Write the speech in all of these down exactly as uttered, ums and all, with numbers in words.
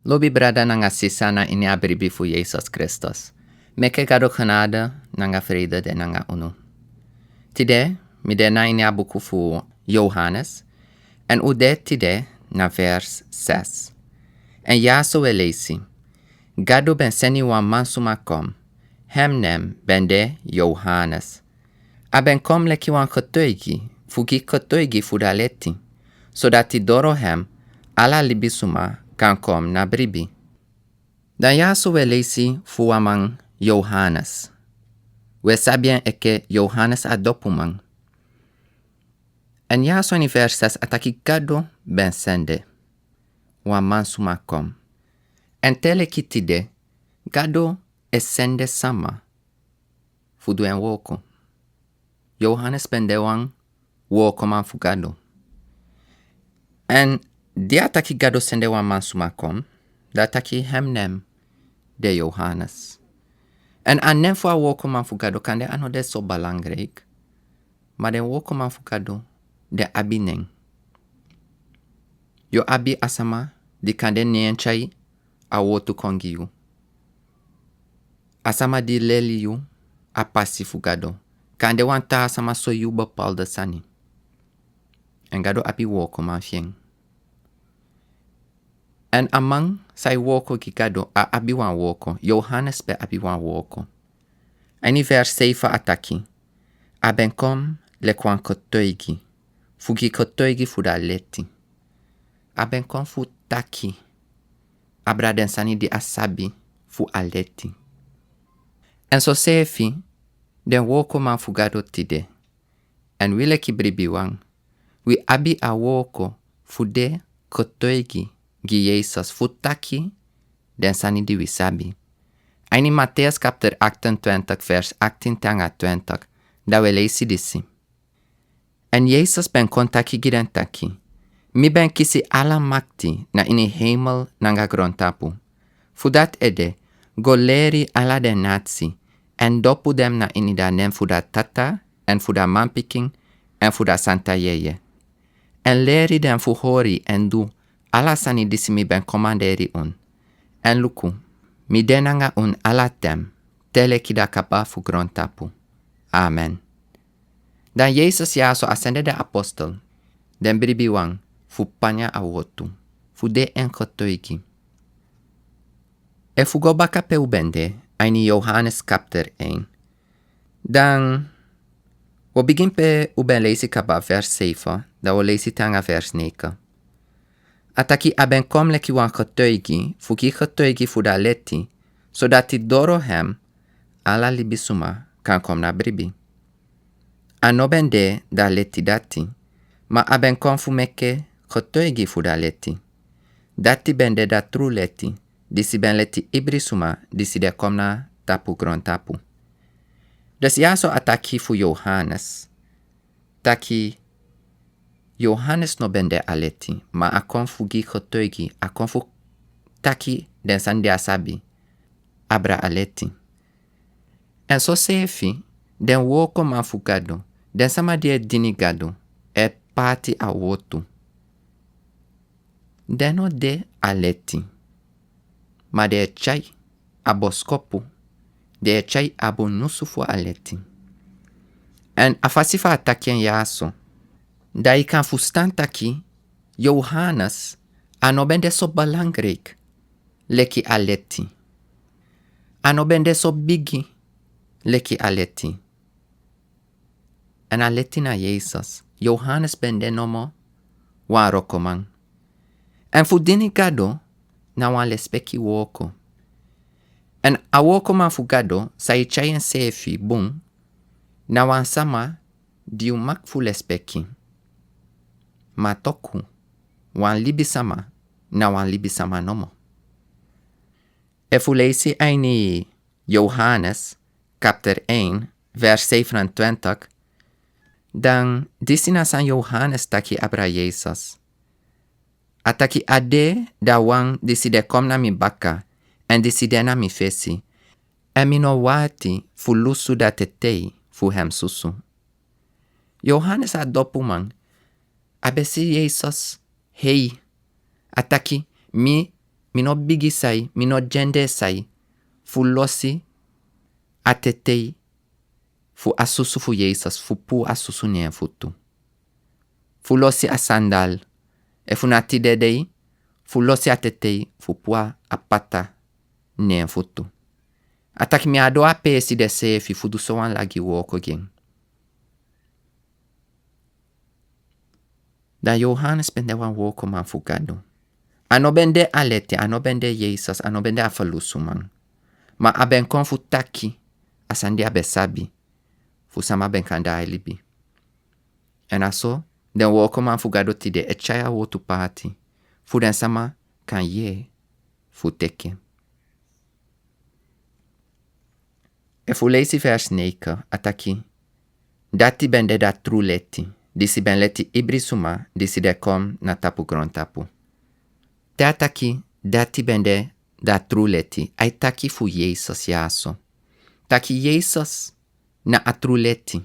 Lobi brada nanga sisa na ini a bribi fu Yesus Kristus. Meke Gado genade nanga vrede de nanga unu. Tide, mi de na ini a buku fu Johannes, en u de tide na vers zes. En yaso we leisi: Gado ben seni wan mansuma kon, hem nen ben de Johannes. A ben kon leki wan kotoigi, fu gi kotoigi fu da leti, sodati doro hem ala libisuma kan kon na bribi. Dan yaso we leisi fu wan man Johannes. We sabi en eke Johannes a dopuman. En yaso ini vers zes a taki Gado ben sende wan mansuma kon. En te leki tide, Gado e sende sama fu du en wooko. Johannes ben de wan wookoman fu Gado. En di a taki Gado sende wan mansuma kon, da a taki hem nen de Johannes. En a nen fu a wookoman fu Gado kande a no de so belangrijk, ma den wookoman fu Gado den abi nen. Yu abi a sama di kande neen tyai a wortu kon gi yu. A sama di leli yu a pasi fu Gado. Kande wan taa sama soi yu bepaalde sani. En Gado abi wookoman fi en. En a man san e wooko gi Gado, a abi wan wooko. Johannes ben abi wan wooko. A ini vers zeven a taki: A ben kon leki wan kotoigi, fu gi kotoigi fu da leti. A ben kon fu taki abra den sani di a sabi fu a leti. En soseefi den wookoman fu Gado tide, en wi leki bribiwan, wi abi a wooko fu de kotoigi gi Yesus, fu taki den sani di wi sabi. A ini Mateus kapitel achtentwintig, vers achttien te nanga twintig, dan we leisi disi. En Yesus ben kon taki gi den taki: Mi ben kisi ala makti na ini hemel nanga grontapu. Fu dati ede, go leri ala den natsi, en dopu den na ini da nen fu da Tata, en fu da Manpikin, en fu da Santa Yeye. En leri den fu hori en du ala sani disi mi ben komanderi un. En luku, mi de nanga un ala ten, te leki da kaba fu grontapu. Amen. Dan Yesus yaso a sende den apostel, den bribiwan, fu panya a wortu, fu de en kotoigi. Efu go baka pe u ben de, a ini Johannes kapitel één. Dan, wo bigin pe u ben leisi kaba vers zeven, dan wo leisi te nanga vers negen. A taki a ben kon leki wan kotoigi, fu gi kotoigi fu da leti, sodati doro hem ala libisuma kan kon na bribi. A no ben de da leti dati, ma a ben kon fu meke kotoigi fu da leti. Dati ben de da tru leti, disi ben leti ibri suma disi de kon na tapu grontapu. Dus yaso a taki fu Johannes. Taki Johannes no ben de a leti, ma a kon fu gi kotoigi, a kon fu taki den sani di a sabi abra a leti. En soseefi, den wookoman fu Gado, den sama di e dini Gado, e pati a wortu. Den no de a leti, ma den e tyai a boskopu, den e tyai a bun nyunsu fu a leti. En a fasi fa a taki en yaso, dan yu kan fustan taki Johannes a no ben de so belangrijk leki a leti. A no ben de so bigi leki a leti. En a leti na Yesus. Johannes ben de nomo wan wroko man. En fu dini Gado na wan lespeki wooko. En a wookoman fu Gado san e tyai enseefi bun na wan sama di yu mag fu lespeki. Ma toku, wan libisama na wan libisama nomo. Efu leisi a ini Johannes, kapitel één, vers zevenentwintig, dan disi na san Johannes taki abra Yesus. A taki a de da wan disi de kon na mi baka, en disi de na mi fesi, en mi no wati fu lusu da tetei fu hem susu. Johannes a dopuman, a ben si Yesus hei, a taki mi Mi no bigi sai, mi no dyendee sai fu losi a tetei fu a susu fu Yesus, fu puu a susu ne en futu. Fu losi a sandal, efu na tide dei, fu losi a tetei, fu puu a pata ne en futu. A taki mi á doo a peesi de seefi fu du sowan lagi wooko gi en. Dan Yohanes ben de wan wookoman fu Gado. A no ben de a leti, a no ben de Yesus, a no ben de a ferlusuman. Ma a ben kon fu taki a sani di a ben sabi, fu sama ben kan daai libi. Èn a so, den wookoman fu Gado tide e tyai a wortu paati, fu den sama kan yee fu teke. Efu leisi vers negen, a taki: Dati ben de da tru leti, disi ben leti ibri suma disi de kon na tapu grontapu. Te a taki: Dati ben de da tru leti, ai taki fu Yesus ya so. Taki Yesus na a tru leti.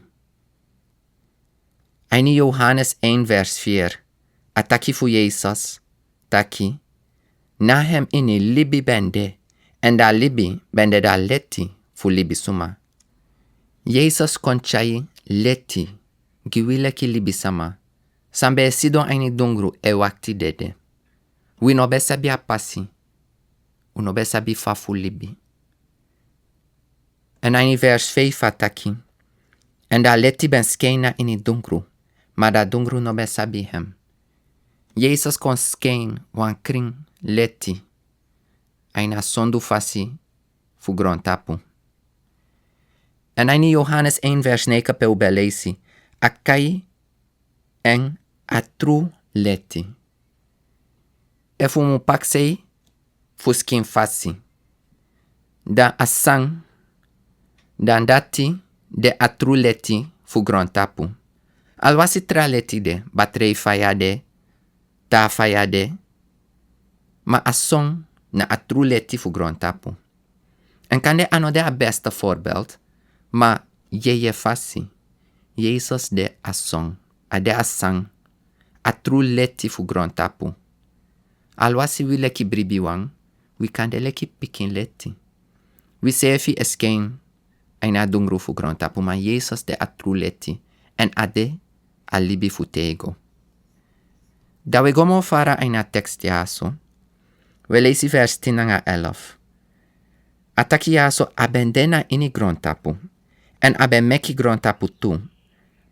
A ini Yohanes één vers vier, a taki fu Yesus, taki: Na hem ini libi ben de, èn da libi ben de da leti fu libisuma. Yesus kon tyai leti gi wi leki libisama, san ben e sidon a ini dungru e wakti dede. Wi no ben sabi a pasi, wi no ben sabi fa fu libi. Èn a ini vers vijf a taki: Èn da leti ben skein na ini dungru, ma da dungru no ben sabi hem. Yesus kon skein wan krin leti a ini a sondu fasi fu grontapu. Èn a ini Yohanes één vers negen pe un ben leisi, a kai en a tru leti. Efu un mu pakisei fu skin fasi, dan a san, dan dati de a tru leti fu grontapu. Alwasi tra leti de, batrei faya de, taa faya de, ma a son na a tru leti fu grontapu. Èn kande a no de a beste voorbeeld, ma yeye fasi, Yesus de a son, a de a san, a tru leti fu grontapu. Alwasi wi leki bribiwan, wi kan de leki pikin leti. Wi seefi e skein a ini a dungru fu grontapu, ma Yesus de a tru leti, èn a de a libi fu tego. Da wi e go moo fara a ini a tekst ya so. Wi e leisi vers tien nanga elf. A taki ya so: A ben de na ini grontapu, èn a ben meki grontapu tu,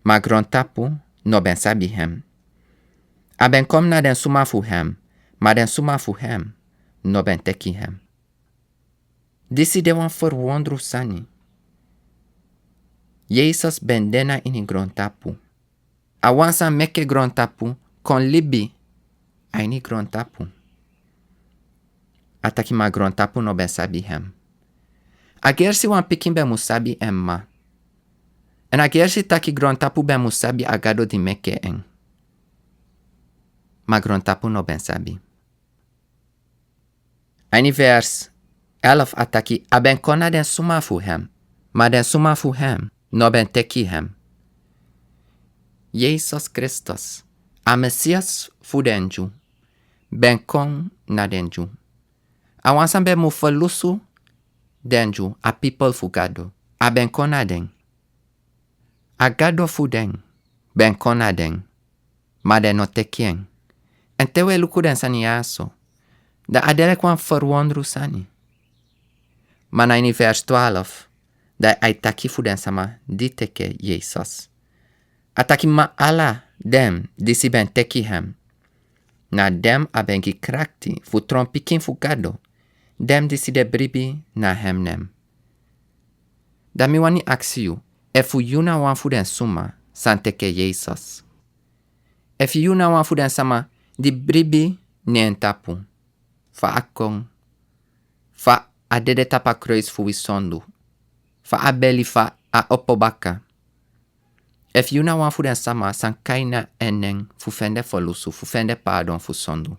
ma grontapu no ben sabi hem. A ben kon na den suma fu hem, ma den suma fu hem no ben teki hem. Disi de wan ferwondru sani. Yesus ben de na ini grontapu. A wan san meki grontapu kon libi a ini grontapu. A taki ma grontapu no ben sabi hem. A gersi wan pikin ben mu sabi en mma. Èn a gersi taki grontapu ben mu sabi a Gado di meki en. Ma grontapu no ben sabi. A ini vers elf a taki: A ben kon na den suma fu hem, ma den suma fu hem no ben teki hem. Yesus Kristus, a Mesias fu den Dyu, ben kon na den Dyu. A wan san ben mu ferlusu den Dyu, a pipel fu Gado, a ben kon na den. A Gado fu den ben kon na den, ma den no teki en. Èn te wi e luku den sani ya so, dan a de leki wan ferwondru sani. Ma na ini vers twaalf, dan ai taki fu den sama di teki Yesus. A taki ma ala den disi ben teki hem, na den a ben gi krakti fu tron pikin fu Gado, den disi de bribi na hem nen. Dan mi wani aksi yu, efu yu na wan fu den suma san teki Yesus. Efu yu na wan fu den sama di bribi na en tapu, fa a kon, fa a dede tapu a kruis fu wi sondu, fa a beli, fa a opo baka. Efu yu na wan fu den sama san kai na en nen fu fende ferlusu, fu fende pardon fu sondu.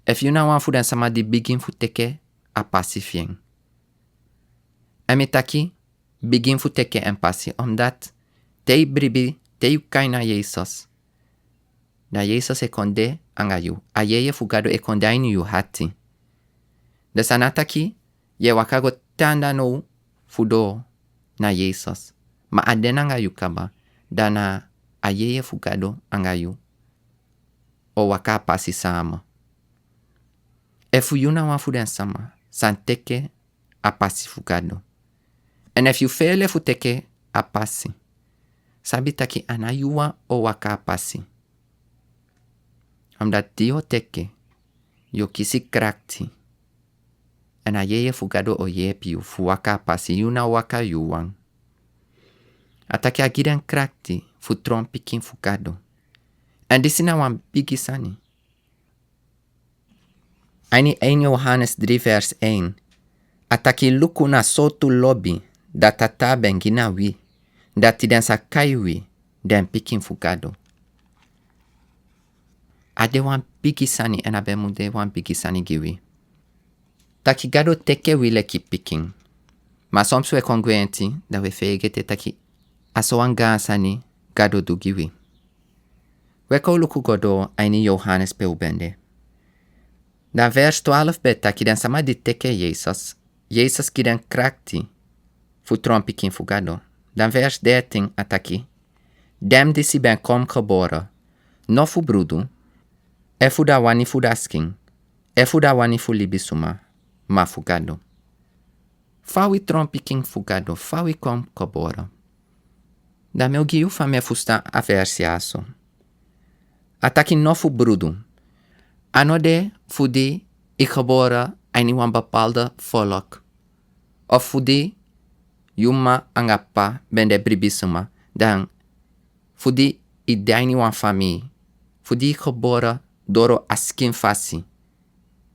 Efu yu na wan fu den sama di bigin fu teki a pasi fi en. Èn mi taki bigin fu teki en pasi, omdat te yu bribi, te yu kai na Yesus, dan Yesus e kon de anga yu. A yeye fu Gado e kon de a ini yu ati. Den sani a taki, yu e waka go te anda now fu doo na Yesus. Ma a de nanga yu kaba, dan na a yeye fu Gado anga yu o waka a pasi sama. Efu yu na wan fu den sama san teke a pasi fu Gado, èn efu yu feele fu teke a pasi, sabi taki a na yu wan o waka a pasi. Omdat di yu o teke, yu o kisi krakti. Èn a yeye fu Gado o yeepi yu fu waka a pasi, yu na waka yu wan. A taki a gi den krakti fu tron pikin fu Gado. Èn disi na wan bigi sani. A ini één Johannes drie vers één, a taki: Luku na sortu lobi dati Tata ben gi na wi, dati den sa kai wi den pikin fu Gado. A de wan bigi sani, èn a ben mu de wan bigi sani gi wi. Taki Gado teke wi leki pikin. Ma soms wi e kon gwenti, dan wi e feegete taki a so wan gaan sani Gado du gi wi. Wi e kon luku go doo a ini Johannes pe u ben de. Dan vers twaalf ben taki den sama di teke Yesus, Yesus gi den krakti fu tron pikin fu Gado. Dan vers dertien a taki: Den disi ben kon gebore, no fu brudu, efu da wani fu da skin, efu da wani fu libisuma, ma fu Gado. Fa wi tron pikin fu Gado, fa wi kon gebore? Dan mi o gi yu fa mi e fusutan a vers ya so. A taki no fu brudu. A no de fu di i gebore a ini wan bepaalde volk, of fu di yu mma anga p'pa ben de bribisuma, dan fu di i de a ini wan famii, fu di i gebore doro a skin fasi,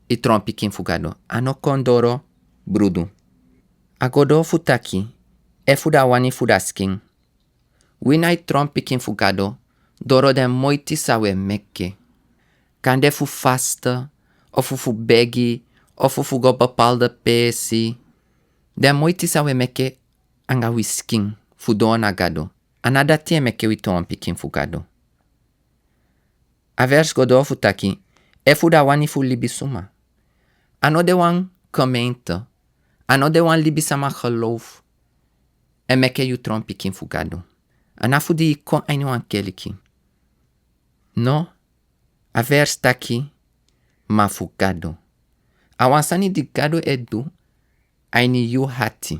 i tron pikin fu Gado. A no kon doro brudu. A go doo fu taki, efu da wani fu da skin. Wi nái tron pikin fu Gado doro den moiti san wi e meke. Kande fu faste, ofu fu begi, ofu fu go bepaalde peesi. Den moiti san wi e meke anga wi skin fu doo na Gado, a na dati e meke wi tron pikin fu Gado. A vers go doo fu taki, efu da wani fu libisuma. A no de wan gemeente, a no de wan libisama geloof e meke yu tron pikin fu Gado. A na fu di i kon a ini wan keliki. No, a vers taki, ma fu Gado. A wan sani di Gado e du a ini yu ati.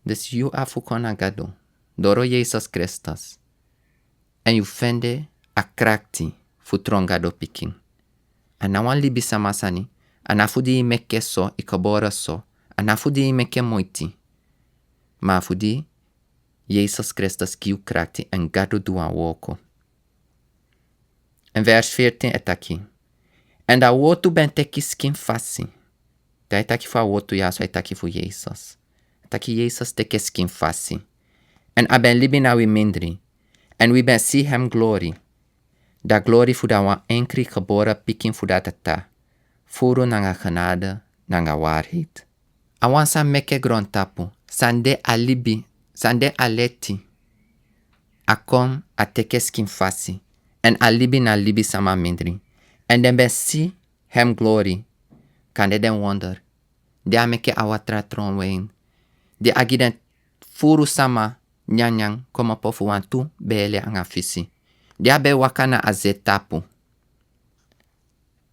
Dus yu abi fu kon na Gado doro Yesus Kristus, èn yu fende a krakti fu tron Gado pikin. A na wan libisama sani, a na fu di i meke so, i gebore so, a na fu di i meke moiti, ma fu di Yesus Kristus gi yu krakti èn Gado du wan wooko. Èn vers veertien e taki, èn da wortu ben teki skin fasi. Te a e taki fu a wortu ya so, a e taki fu Yesus. A taki Yesus teki skin fasi. Èn a ben libi na wi mindri. Èn wi ben si hem glori. Da glori fu da wan enkri gebore pikin fu da Tata, furu nanga genade nanga waarheid. A wan san meke grontapu, san de a libi, san de a leti. A kon, a teki skin fasi, èn a libi na libisama mindri. Èn den ben si hem glori, kande den wonder. Di a meke a watra tron win. Di a gi den furu sama nyanyan komopo fu wantu beele anga fisi. Di a ben waka na a ze tapu.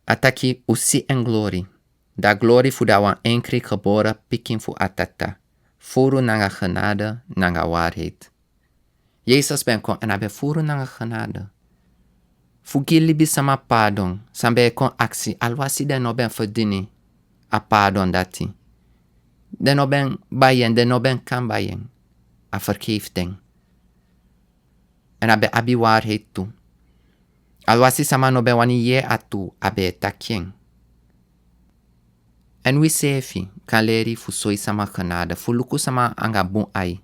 A taki un si en glori, da glori fu da wan enkri gebore pikin fu a Tata, furu nanga genade nanga waarheid. Yesus ben kon èn a ben furu nanga genade. Fu gi libisama pardon, san ben kon aksi, alwasi den no ben ferdini a pardon dati. Den no ben bai en, den no ben kan bai en. A vergeef den. Èn a ben abi waarheid tu. Alwasi sama no ben wani yee a tuu, a ben e taki en. Èn wi seefi kan leri fu soi sama genade, fu luku sama anga bun ai.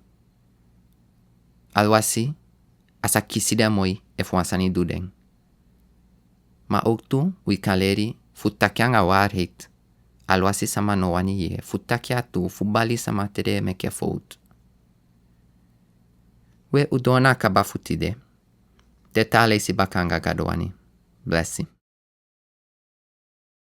Alwasi a sa kisi den moi efu wan sani du den. Ma ook tu wi kan leri fu taki anga waarheid. Alwasi sama no wani yee, fu taki a tuu, fu bali sama te den e meke fowtu. We, un doo na a kaba fu tide. Te taa leisi baka, anga Gado wani. Blessing.